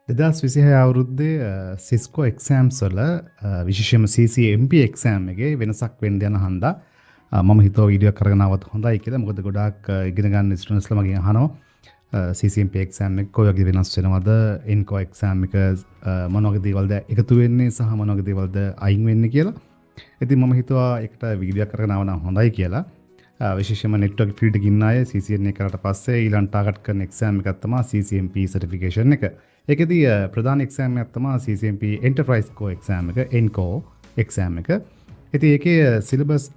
2026 අවුරුද්දේ Cisco exams වල විශේෂයෙන්ම CCNP exam එකේ වෙනසක් වෙන්න යන හන්දා මම හිතුවා වීඩියෝ එකක් අරගෙන ආවත් හොඳයි කියලා. මොකද ගොඩාක් ඉගෙන ගන්න ස්ටුඩන්ට්ස්ලා මගෙන් අහනවා CCNP exam එක කොයි වගේ වෙනස් වෙනවද, එන්කෝ එක්සෑම් එක මොන වගේ දේවල්ද එකතු වෙන්නේ සහ මොන වගේ දේවල්ද අයින් වෙන්නේ කියලා. ඉතින් මම හිතුවා ඒකට වීඩියෝ එකක් අරගෙන ආව නම් හොඳයි කියලා. විශේෂයෙන්ම නෙට්වර්ක් ෆීල්ඩ් එකේ ඉන්න අය CCNA කරාට පස්සේ ඊළඟ ටාගට් කරන එක්සෑම් එකක් තමයි CCNP certification එක. ඒකෙදී ප්‍රධාන එක්සෑම් එකක් තමයි CCNP Enterprise Core exam එක, ENCOR exam එක. ඉතින් ඒකේ සිලබස්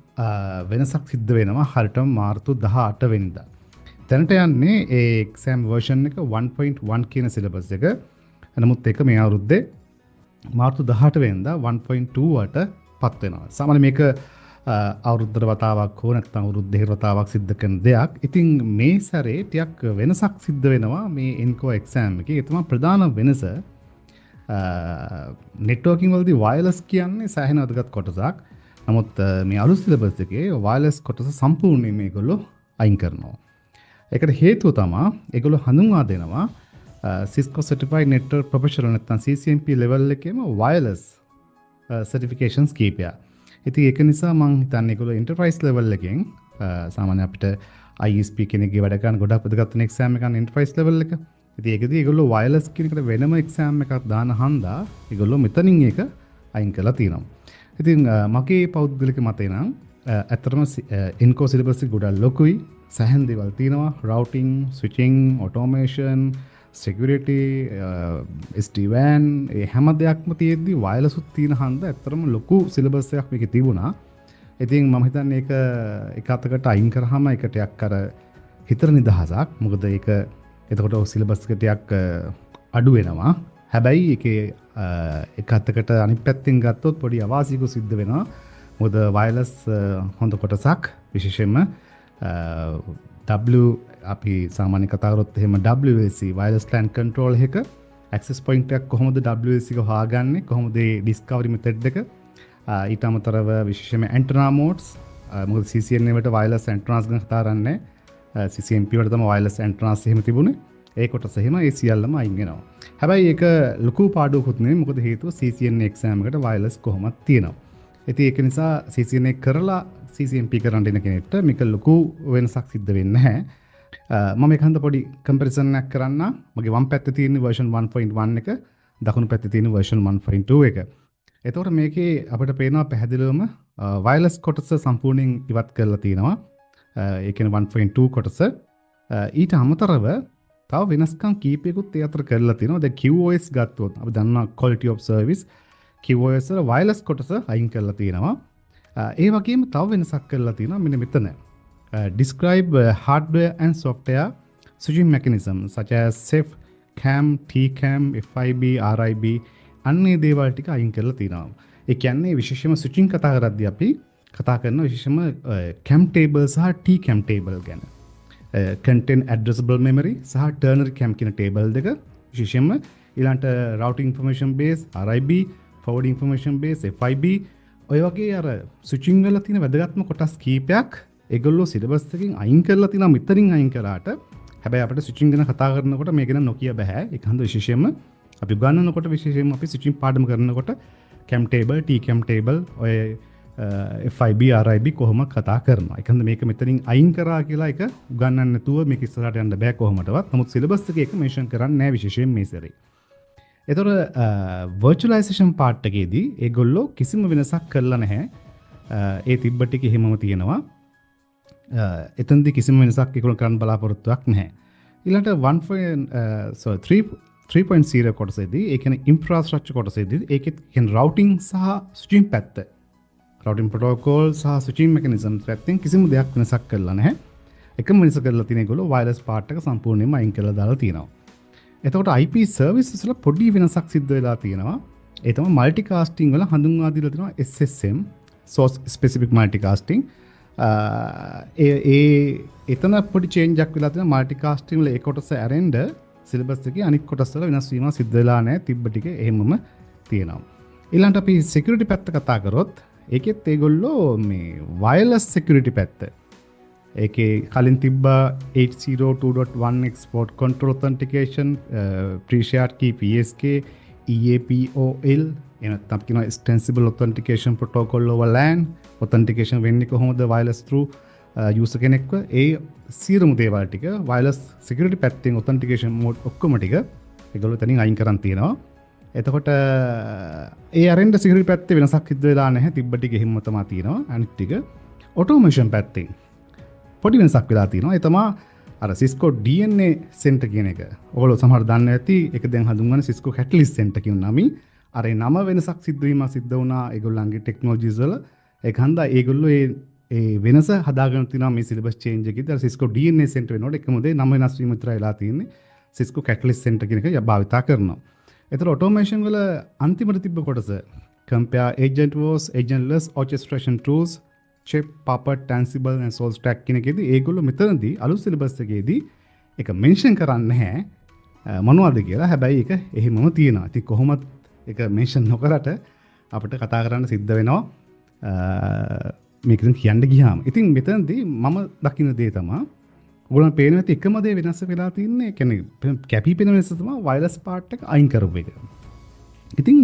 වෙනසක් සිද්ධ වෙනවා හරියටම මාර්තු 18 වෙනිදා. දැනට යන්නේ ඒ එක්සෑම් වර්ෂන් එක 1.1 කියන සිලබස් එක. නමුත් ඒක මේ අවුරුද්දේ මාර්තු 18 වෙනිදා 1.2 වලට පත් වෙනවා. සාමාන්‍ය මේක අවුරුද්දට වතාවක් හෝ නැත්නම් අවුරුදු දෙකකට වතාවක් සිද්ධ කරන දෙයක්. ඉතින් මේ සැරේ ටිකක් වෙනසක් සිද්ධ වෙනවා මේ එන්කෝ එක්සෑම් එකේ. ඒ තමයි ප්‍රධාන වෙනස. නෙට්වර්කින් වලදී වයර්ලස් කියන්නේ සෑහෙන වැදගත් කොටසක්. නමුත් මේ අලුත් සිලබස් එකේ වයර්ලස් කොටස සම්පූර්ණයෙන් මේගොල්ලෝ අයින් කරනවා. ඒකට හේතුව තමා ඒගොල්ලෝ හඳුන්වා දෙනවා Cisco Certified Network Professional නැත්නම් CCNP level එකේම වයර්ලස් සර්ටිෆිකේෂන්ස් කීපයක්. ඉතින් ඒක නිසා මං හිතන්නේ ඒගොල්ලෝ එන්ටර්ප්‍රයිස් ලෙවල් එකෙන් සාමාන්‍ය අපිට ISP කෙනෙක්ගේ වැඩ කරන ගොඩක් වැදගත් වෙන එක්සෑම් එකක් එන්ටර්ප්‍රයිස් ලෙවල් එක. ඉතින් ඒකෙදි ඒගොල්ලෝ වයර්ලස් කියන එකට වෙනම එක්සෑම් එකක් දාන හන්දා ඒගොල්ලෝ මෙතනින් ඒක අයින් කරලා තියෙනවා. ඉතින් මගේ පෞද්ගලික මතය නම් ඇත්තටම එන්කෝ සිලබස් එක ගොඩක් ලොකුයි. සෑහෙන දේවල් තියෙනවා. රවුටිං, ස්විචිං, ඔටෝමේෂන්, සිකියුරිටි, SD-WAN ඒ හැම දෙයක්ම තියෙද්දි වයර්ලස් උත් තියෙන හන්දා ඇත්තටම ලොකු සිලබස් එකක් මේකේ තිබුණා. ඉතින් මම හිතන්නේ ඒක එක අතකට අයින් කරාම ඒක ටිකක් අර හිතට නිදහසක්. මොකද ඒක එතකොට ඔය සිලබස් එක ටිකක් අඩු වෙනවා. හැබැයි ඒකේ එක අතකට අනිත් පැත්තෙන් ගත්තොත් පොඩි අවාසියකුත් සිද්ධ වෙනවා. මොකද වයර්ලස් හොඳ කොටසක් විශේෂයෙන්ම W අපි සාමාන්‍ය කතා කරොත් එහෙම WLC wireless LAN control එක ඇක්සස් පොයින්ට් එකක් කොහොමද WLC එක හොයාගන්නේ, කොහොමද ඒ ඩිස්කවරි මෙතඩ් එක, ඊට අමතරව විශේෂයෙන්ම ඇන්ටනා මෝඩ්ස්, මොකද CCNA වලට වයර්ලස් ඇන්ටනාස් ගැන කතා කරන්නේ, CCNP වලට තමයි වයර්ලස් ඇන්ටනාස් එහෙම තිබුණේ. ඒ කොටස එහෙම ඒ සියල්ලම අයින් වෙනවා. හැබැයි ඒක ලොකු පාඩුවකුත් නෙමෙයි, මොකද හේතුව CCNA exam එකට වයර්ලස් කොහොමද තියෙනවා. ඉතින් ඒක නිසා CCNA කරලා CCNP කරන්න එන කෙනෙක්ට මේක ලොකු වෙනසක් සිද්ධ වෙන්නේ නැහැ. මම ඒක හන්ද පොඩි කම්පැරිසන් එකක් කරන්න. මගේ වම් පැත්තේ තියෙන වර්ෂන් 1.1 එක, දකුණු පැත්තේ තියෙන වර්ෂන් 1.2 එක. එතකොට මේකේ අපිට පේනවා පැහැදිලිවම වයර්ලස් කොටස සම්පූර්ණයෙන් ඉවත් කරලා තියෙනවා. ඒ කියන්නේ 1.2 කොටස. ඊට අමතරව තව වෙනස්කම් කීපයකුත් ඒ අතර කරලා තියෙනවා. දැන් QoS ගත්තොත් අපි දන්නවා quality of service, QoS වල වයර්ලස් කොටස අයින් කරලා තියෙනවා. ඒ වගේම තව වෙනසක් කරලා තියෙනවා මෙන්න මෙතන. Describe hardware and software switching mechanism such as CEF, CAM, TCAM, FIB, RIB අන්න ඒ දේවල් ටික අයින් කරලා තියෙනවා. ඒ කියන්නේ විශේෂයෙන්ම ස්විචින් කතා කරද්දී අපි කතා කරන විශේෂයෙන්ම CAM table සහ TCAM table ගැන. Content addressable memory සහ ternary CAM කියන table දෙක විශේෂයෙන්ම, ඊළඟට routing information base RIB, forward information base FIB, ඔය වගේ අර ස්විචින් වල තියෙන වැදගත්ම කොටස් කීපයක් ඒගොල්ලෝ සිලබස් එකෙන් අයින් කරලා තියෙනවා මෙතනින් අයින් කරාට. හැබැයි අපිට ස්විචින් ගැන කතා කරනකොට මේක ගැන නොකිය බෑ. ඒක හන්ද විශේෂයෙන්ම අපි උගන්වනකොට, විශේෂයෙන්ම අපි ස්විචින් පාඩම කරනකොට CAM table, TCAM table, ඔය FIB, RIB කොහොම කතා කරනවා. ඒක හන්ද මේක මෙතනින් අයින් කරා කියලා එක උගන්වන්න නැතුව මේක ඉස්සරහට යන්න බෑ කොහොමදවත්. නමුත් සිලබස් එකේ ඒක මෙන්ෂන් කරන්නේ නෑ විශේෂයෙන් මේ සැරේ. එතකොට වර්චුවලයිසේෂන් පාර්ට් එකේදී ඒගොල්ලෝ කිසිම වෙනසක් කරලා නැහැ. ඒ තිබ්බ ටික එහෙමම තියෙනවා. එතනදී කිසිම වෙනසක් ඒගොල්ලෝ කරන්න බලාපොරොත්තුවක් නැහැ. ඊළඟට 1. 3.0 කොටසේදී, ඒ කියන්නේ ඉන්ෆ්‍රාස්ට්‍රක්චර් කොටසේදී, ඒකෙත් කියන්නේ රවුටිං සහ ස්විචින් පැත්ත, රවුටිං ප්‍රොටෝකෝල් සහ ස්විචින් මෙකැනිසම් පැත්තෙන් කිසිම දෙයක් වෙනසක් කරලා නැහැ. එකම වෙනස කරලා තියෙන ඒගොල්ලෝ වයර්ලස් පාර්ට් එක සම්පූර්ණයෙන්ම අයින් කරලා දාලා තියෙනවා. එතකොට IP services වල පොඩි වෙනසක් සිද්ධ වෙලා තියෙනවා. ඒ තමයි මල්ටිකාස්ටිං වල හඳුන්වා දීලා තියෙනවා SSM, source specific multicasting. ඒ ඒ එතන පොඩි චේන්ජ් එකක් වෙලා තියෙනවා. මල්ටිකාස්ටිං වල ඒ කොටස ඇරෙන්න සිලබස් එකේ අනික් කොටස් වල වෙනස් වීමක් සිද්ධ වෙලා නැහැ. තිබ්බ ටික එහෙමම තියෙනවා. ඊළඟට අපි සිකියුරිටි පැත්ත කතා කරොත් ඒකෙත් ඒගොල්ලෝ මේ වයර්ලස් සිකියුරිටි පැත්ත ඒකේ කලින් තිබ්බ 802.1x port control authentication, pre-shared key PSK, EAPOL, එහෙම නැත්නම් අපි කියනවා extensible authentication protocol over LAN. Authentication වෙන්නේ කොහොමද wireless through user කෙනෙක්ව, ඒ සියලුම දේවල් ටික wireless security පැත්තෙන් authentication mode ඔක්කොම ටික ඒගොල්ලෝ එතනින් අයින් කරන් තියෙනවා. එතකොට ඒ අරෙන්ඩ සිකියුරිටි පැත්තේ වෙනසක් සිද්ධ වෙලා නැහැ. තිබ්බ ටික එහෙම්ම තමයි තියෙනවා. අනිත් ටික ඔටෝමේෂන් පැත්තෙන් පොඩි වෙනසක් වෙලා තියෙනවා. ඒ තමා අර Cisco DNA Center කියන එක. ඔයගොල්ලෝ සමහර දන්නේ ඇති. ඒක දැන් හඳුන්වන්නේ Cisco Catalyst Center කියන නමින්. අර ඒ නම වෙනසක් සිද්ධ වීමක් සිද්ධ වුණා ඒගොල්ලන්ගේ ටෙක්නොලොජිස් වල. ඒක හන්දා ඒගොල්ලෝ ඒ ඒ වෙනස හදාගෙන තියෙනවා මේ සිලබස් චේන්ජ් එකේදී. අර Cisco DNA Center වෙනකොට එකම දේ නම වෙනස් වීම විතරයි වෙලා තියෙන්නේ. Cisco Catalyst Center කියන එක භාවිතා කරනවා. එතකොට ඔටෝමේෂන් වල අන්තිමට තිබ්බ කොටස compare agent wars, agentless orchestration tools, Chef, Puppet, Ansible and SaltStack කියන එකේදී ඒගොල්ලෝ මෙතනදී අලුත් සිලබස් එකේදී ඒක මෙන්ෂන් කරන්නේ නැහැ මොනවද කියලා. හැබැයි ඒක එහෙමම තියෙනවා. ඉතින් කොහොමත් ඒක මෙන්ෂන් නොකරට අපිට කතා කරන්න සිද්ධ වෙනවා මේක ඉතින් කියන්න ගියාම. ඉතින් මෙතනදී මම දකින දේ තමයි ඔයගොල්ලන් පේන ඇති එකම දේ වෙනස් වෙලා තින්නේ, ඒ කියන්නේ කැපී පෙනෙන වෙනස තමයි වයර්ලස් පාර්ට් එක අයින් කරපු එක. ඉතින්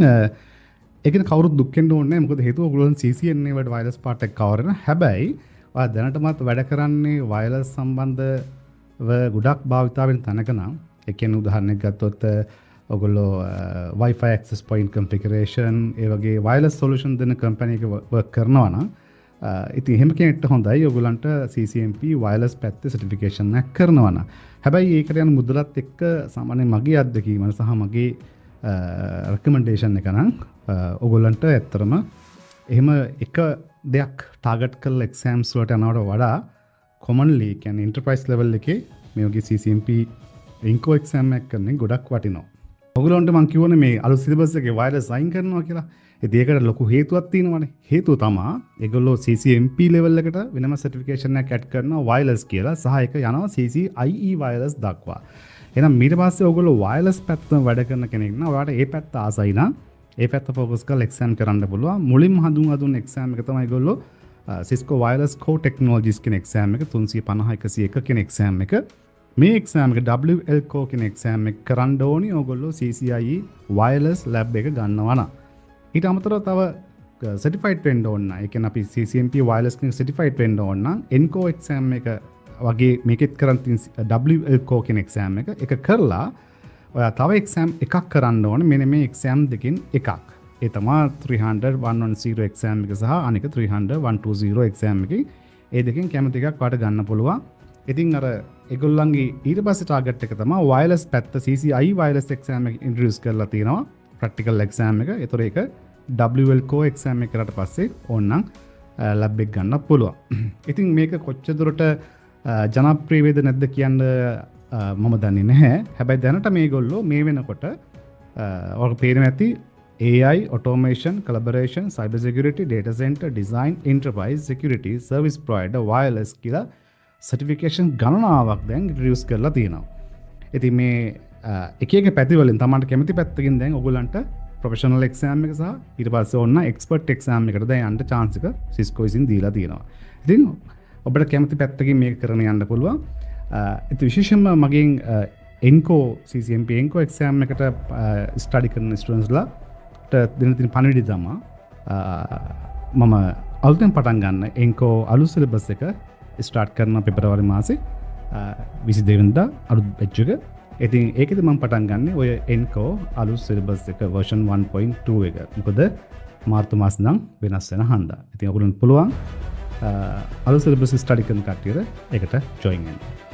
ඒක ගැන කවුරුත් දුක් වෙන්න ඕනේ නැහැ. මොකද හේතුව ඔයගොල්ලන් CCNA වලට වයර්ලස් පාර්ට් එක කවර් වෙනවා. හැබැයි ඔයා දැනටමත් වැඩ කරන්නේ වයර්ලස් සම්බන්ධව ගොඩක් භාවිතා වෙන තැනක නම්, ඒ කියන්නේ උදාහරණයක් ගත්තොත් ඔයගොල්ලෝ Wi-Fi access point configuration ඒ වගේ wireless solution දෙන කම්පැනි එක වර්ක් කරනවා නම්, ඉතින් එහෙම කෙනෙක්ට හොඳයි ඔයගොල්ලන්ට CCNP wireless පැත්තේ සර්ටිෆිකේෂන් එකක් කරනවා නම්. හැබැයි ඒකට යන මුදලත් එක්ක සාමාන්‍යයෙන් මගේ අත්දැකීම සහ මගේ රෙකමෙන්ඩේෂන් එක නම් ඔයගොල්ලන්ට ඇත්තටම එහෙම එක දෙයක් ටාගට් කරලා එක්සෑම්ස් වලට යනවට වඩා කොමන්ලි කියන්නේ එන්ටර්ප්‍රයිස් ලෙවල් එකේ මේ වගේ CCNP එන්කෝ එක්සෑම් එකක් කරන එක ගොඩක් වටිනවා. ඔයගොල්ලන්ට මං කිව්වනේ මේ අලුත් සිලබස් එකේ වයර්ලස් අයින් කරනවා කියලා. ඉතින් ඒකට ලොකු හේතුවක් තියෙනවනේ. හේතුව තමා ඒගොල්ලෝ CCNP level එකට වෙනම සර්ටිෆිකේෂන් එකක් ඇඩ් කරනවා වයර්ලස් කියලා සහ ඒක යනවා CCIE wireless දක්වා. එහෙනම් ඊට පස්සේ ඔයගොල්ලෝ වයර්ලස් පැත්තම වැඩ කරන කෙනෙක් නම් ඔයාලට ඒ පැත්ත ආසයි නම් ඒ පැත්ත ෆෝකස් කරලා එක්සෑම් කරන්න පුළුවන්. මුලින්ම හඳුන්වා දුන්න එක්සෑම් එක තමයි ඒගොල්ලෝ Cisco Wireless Core Technologies කියන එක්සෑම් එක, 350 101 කියන එක්සෑම් එක. මේ එක්සෑම් එක WL Core කියන එක්සෑම් එක කරන්න ඕනි ඔයගොල්ලෝ CCIE Wireless Lab එක ගන්නවා නම්. ඊට අමතරව තව සර්ටිෆයිඩ් වෙන්න ඕන නම්, ඒ කියන්නේ අපි CCNP Wireless කියන සර්ටිෆයිඩ් වෙන්න ඕන නම් ENCOR exam එක වගේ මේකෙත් කරන් තියෙන WL Core කියන එක්සෑම් එක, ඒක කරලා ඔයා තව එක්සෑම් එකක් කරන්න ඕනේ. මෙන්න මේ එක්සෑම් දෙකෙන් එකක්. ඒ තමා 300 110 එක්සෑම් එක සහ අනික 300 120 එක්සෑම් එකේ. ඒ දෙකෙන් කැමති එකක් ඔයාට ගන්න පුළුවන්. ඉතින් අර ඒගොල්ලන්ගේ ඊට පස්සේ ටාගට් එක තමයි වයර්ලස් පැත්ත CCIE wireless exam එක ඉන්ට්‍රොඩියුස් කරලා තියෙනවා. ප්‍රැක්ටිකල් එක්සෑම් එක. ඒතර ඒක WL Core exam එක කරාට පස්සේ ඕනනම් ලැබ් එක ගන්න පුළුවන්. ඉතින් මේක කොච්චර දුරට ජනප්‍රිය වේද නැද්ද කියන්න මම දන්නේ නැහැ. හැබැයි දැනට මේගොල්ලෝ මේ වෙනකොට ඔයාලට පේනවා ඇති AI, automation, collaboration, cyber security, data center, design, enterprise, security, service provider, wireless කියලා සර්ටිෆිකේෂන් ගණනාවක් දැන් ඉන්ට්‍රොඩියුස් කරලා තියෙනවා. ඉතින් මේ එක එක පැති වලින් තමන්ට කැමති පැත්තකින් දැන් ඔයගොල්ලන්ට ප්‍රොෆෙෂනල් එක්සෑම් එක සහ ඊට පස්සේ ඔන්න එක්ස්පර්ට් එක්සෑම් එකට දැන් යන්න චාන්ස් එක සිස්කෝ විසින් දීලා තියෙනවා. ඉතින් ඔබට කැමති පැත්තකින් මේක කරගෙන යන්න පුළුවන්. ඉතින් විශේෂයෙන්ම මගෙන් එන්කෝ CCNP එන්කෝ එක්සෑම් එකට ස්ටඩි කරන ස්ටුඩන්ට්ස්ලාට දෙන තියෙන පණිවිඩය තමා මම අලුතෙන් පටන් ගන්න එන්කෝ අලුත් සිලබස් එක ස්ටාර්ට් කරන පෙබරවාරි මාසේ 22 වෙනිදා අලුත් බැච් එක. ඉතින් ඒකෙදි මම පටන් ගන්නේ ඔය එන්කෝ අලුත් සිලබස් එක වර්ෂන් 1.2 එක. මොකද මාර්තු මාස නම් වෙනස් වෙන හන්දා. ඉතින් ඔයගොල්ලන්ට පුළුවන් අලුත් සිලබස් ස්ටඩි කරන කට්ටියට ඒකට ජොයින් වෙන්න.